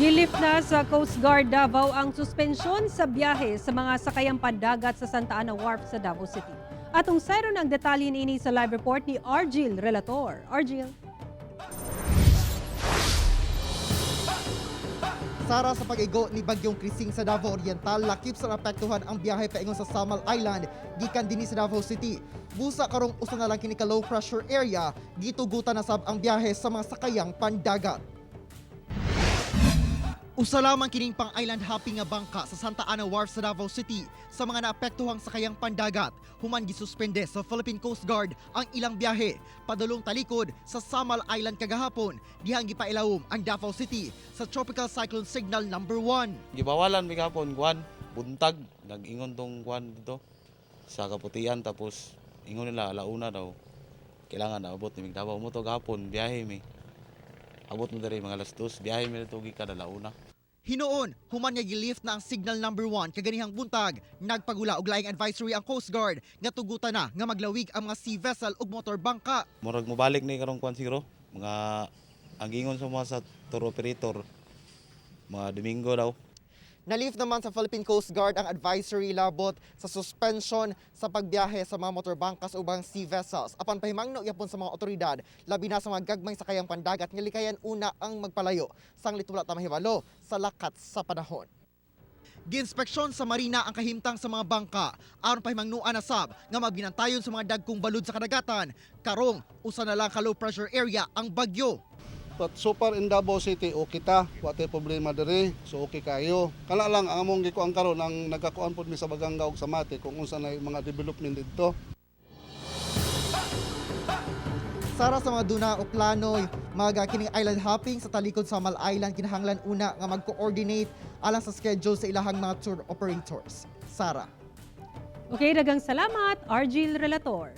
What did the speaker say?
Gilift na sa Coast Guard Davao ang suspensyon sa biyahe sa mga sakayang pandagat sa Santa Ana Wharf sa Davao City. Atong sayron ang detalye niini sa live report ni Argil Relator. Argil. Sara, sa pag-igo ni Bagyong Crising sa Davao Oriental, lakip sa naapektuhan ang biyahe paingon sa Samal Island gikan dinhi sa Davao City. Busa karong usa na lang kini ka low pressure area, gitugutan na sab ang biyahe sa mga sakayang pandagat. Usa lamang kining pang island hopping nga bangka sa Santa Ana Wharf sa Davao City sa mga naapektuhang sakayang pandagat human gisuspende sa Philippine Coast Guard ang ilang biyahe padulong talikod sa Samal Island kagahapon dihang gipailawom ang Davao City sa Tropical Cyclone Signal number 1. Gibawalan mi gahapon kuan, buntag nag-ingon tong kuan dito sa Kaputian, tapos ingon nila alauna daw kailangan na abot ni mig Davao mo to gahapon, biyahe mi. Abot mo diri mga alas 2, biyahe mi dito gikan alauna. Hinuon, human nga gilift na ang signal number 1 kaganihang buntag, nagpagula og laing advisory ang Coast Guard nga tugutan na nga maglawig ang mga sea vessel ug motor bangka. Murag mobalik ni karong kuan siguro, mga ang gingon sa mga sa tour operator mga Domingo daw. Nalift naman sa Philippine Coast Guard ang advisory labot sa suspension sa pagbiyahe sa mga motor bangkas ubang sea vessels. Apan pahimangno yapon sa mga otoridad, labi na sa mga gagmay sakayang pandagat nga likayan una ang magpalayo sanglit wala ta mahibalo sa lakat sa panahon. Giinspeksyon sa marina ang kahimtang sa mga bangka aron pahimangnuan na sab nga mabinantayon sa mga dagkong balud sa kadagatan. Karong usa na lang ka low pressure area ang bagyo. But so far in Davao City, okay ta. Wa tay problema diri. So okay kayo. Kana lang ang among gikuan karon, ang nagakuan pod mi sa Baganga ug sa Mati kung unsa na yung mga development didto. Sara, sa mga duna o plano mga kining island hopping sa talikod sa Mal Island, kinahanglan una nga mag-coordinate alang sa schedule sa ilahang mga tour operators. Sara. Okay, dagang salamat, Argil Relator.